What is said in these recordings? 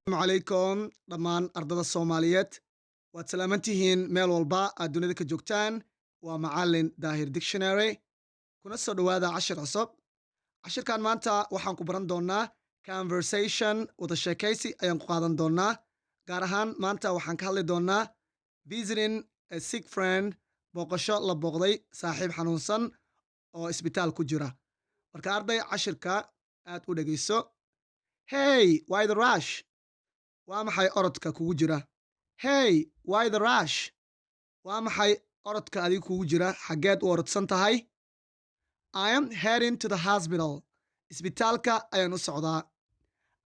Calaykum dhammaan ardada Soomaaliyeed, waad salaaman tihiin meel walba aad dunida ka joogtaan. Waa Macalin Daahir Dictionary. Kuna soo dhowaada cashir cusub. Cashirkan maanta waxaan ku baran doonaa conversation, wada sheekaysi ayaan ku qaadan doonaa. Gaar ahaan maanta waxaan ka hadli doonaa visiting a sick friend, booqasho la booqday saaxiib xanuunsan oo isbitaal ku jira. Marka arday, cashirka aad u dhegeyso. Hey, why the rush? Waa maxay orodka kugu jira? Hey, why the rush? Waa maxay orodka adiga kugu jira? Xaggeed u orodsan tahay? I am heading to the hospital. Isbitaalka ayaan u socdaa.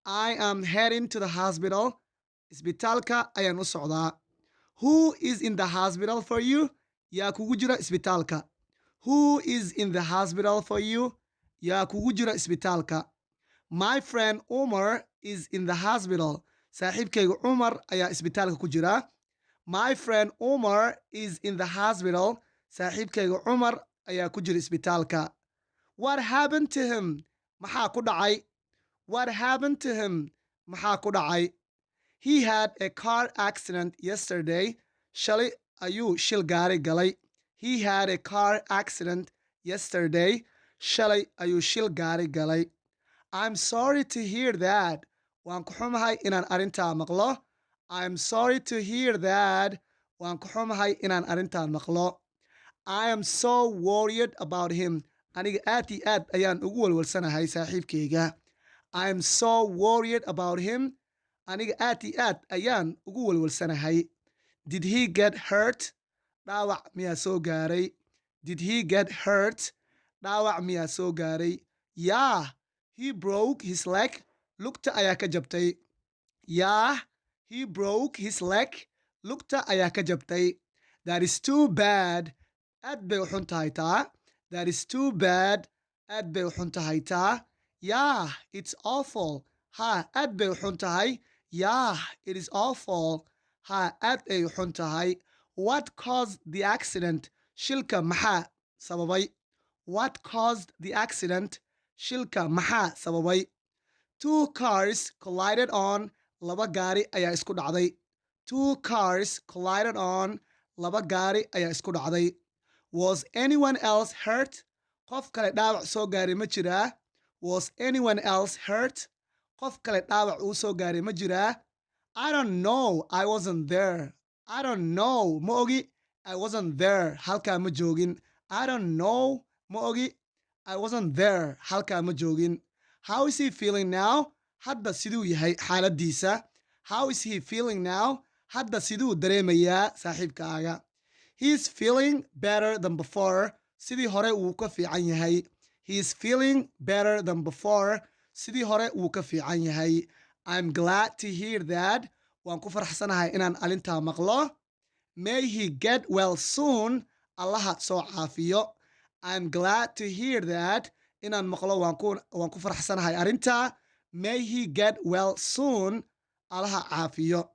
I am heading to the hospital. Isbitaalka ayaan u socdaa. Who is in the hospital for you? Yaa kugu jira isbitaalka? Who is in the hospital for you? Yaa kugu jira isbitaalka? My friend Umar is in the hospital. Saaxiibkayga Cumar ayaa isbitaalka ku jira. My friend Umar is in the hospital. Saaxiibkayga Cumar ayaa ku jira isbitaalka. What happened to him? Maxaa ku dhacay? What happened to him? Maxaa ku dhacay? He had a car accident yesterday. Shalay ayuu shil gaari galay. He had a car accident yesterday. Shalay ayuu shil gaari galay. I'm sorry to hear that. Waan ku xumahay inaan arrintaa maqlo. I'm sorry to hear that. Waan ku xumahay inaan arrintaa maqlo. I am so worried about him. Aniga aad iyo aad ayaan ugu walwalsanahay saaxiibkayga. I am so worried about him. Aniga aad iyo aad ayaan ugu walwalsanahay. Did he get hurt? Dhaawac miyaa soo gaaray? Did he get hurt? Dhaawac miyaa soo gaaray? Yeah, he broke his leg. Lugta ayaa ka jabtay. Yeah, he broke his leg. Lugta ayaa ka jabtay. That is too bad. Aad bay u xun tahay taa. That is too bad. Aad bay u xun tahay taa. Yeah, it's awful. Ha, aad bay u xun tahay. Yeah, it is awful. Ha, aad ay u xun tahay. What caused the accident? Shilka maxaa sababay? What caused the accident? Shilka maxaa sababay? Two cars collided on. Laba gaari ayaa isku dhacday. Two cars collided on. Laba gaari ayaa isku dhacday. Was anyone else hurt? Qof kale dhaawac soo gaaray ma jiraa? Was anyone else hurt? Qof kale dhaawac uu soo gaaray ma jiraa? I don't know, I wasn't there. I don't know, ma ogi. I wasn't there. Halkaa ma joogin. I don't know, ma ogi. I wasn't there. Halkaa ma joogin. How is he feeling now? Hadda siduu yahay xaaladdiisa? How is he feeling now? Hadda siduu dareemayaa saaxiibkaaga? He's feeling better than before. Sidii hore wuu ka fiican yahay. He's feeling better than before. Sidii hore wuu ka fiican yahay. I'm glad to hear that. Waan ku faraxsanahay inaan arrintaa maqlo. May he get well soon. Allaha soo caafiyo. I'm glad to hear that. Inaan maqlo waan ku faraxsanahay arrintaa. May he get well soon. Allaha caafiyo.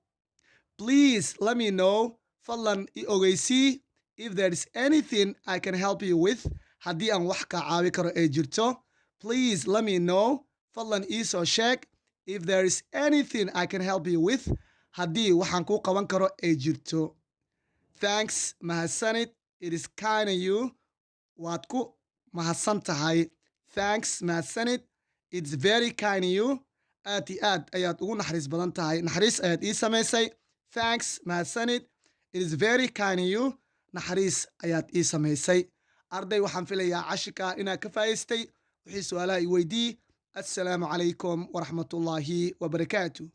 Please let me know, fadlan i ogeysii, if there is anything I can help you with, haddii aan wax kaa caawi karo ay jirto. Please let me know, fadlan ii soo sheeg, if there is anything I can help you with, haddii waxaan kuu qaban karo ay jirto. Thanks, mahadsanid. It is kind of you. Waad ku mahadsan tahay. Thanks, mahadsanid. It's very kind of you. Aad iyo aad ayaad ugu naxariis badan tahay, naxariis ayaad ii samaysay. Thanks, mahadsanid. It is very kind of you. Naxariis ayaad ii samaysay. Arday, waxaan filayaa cashirka inaad ka faa'iistay. Wixii su-aalaha i weydii. Assalaamu calaykum waraxmatullaahi wabarakaatu.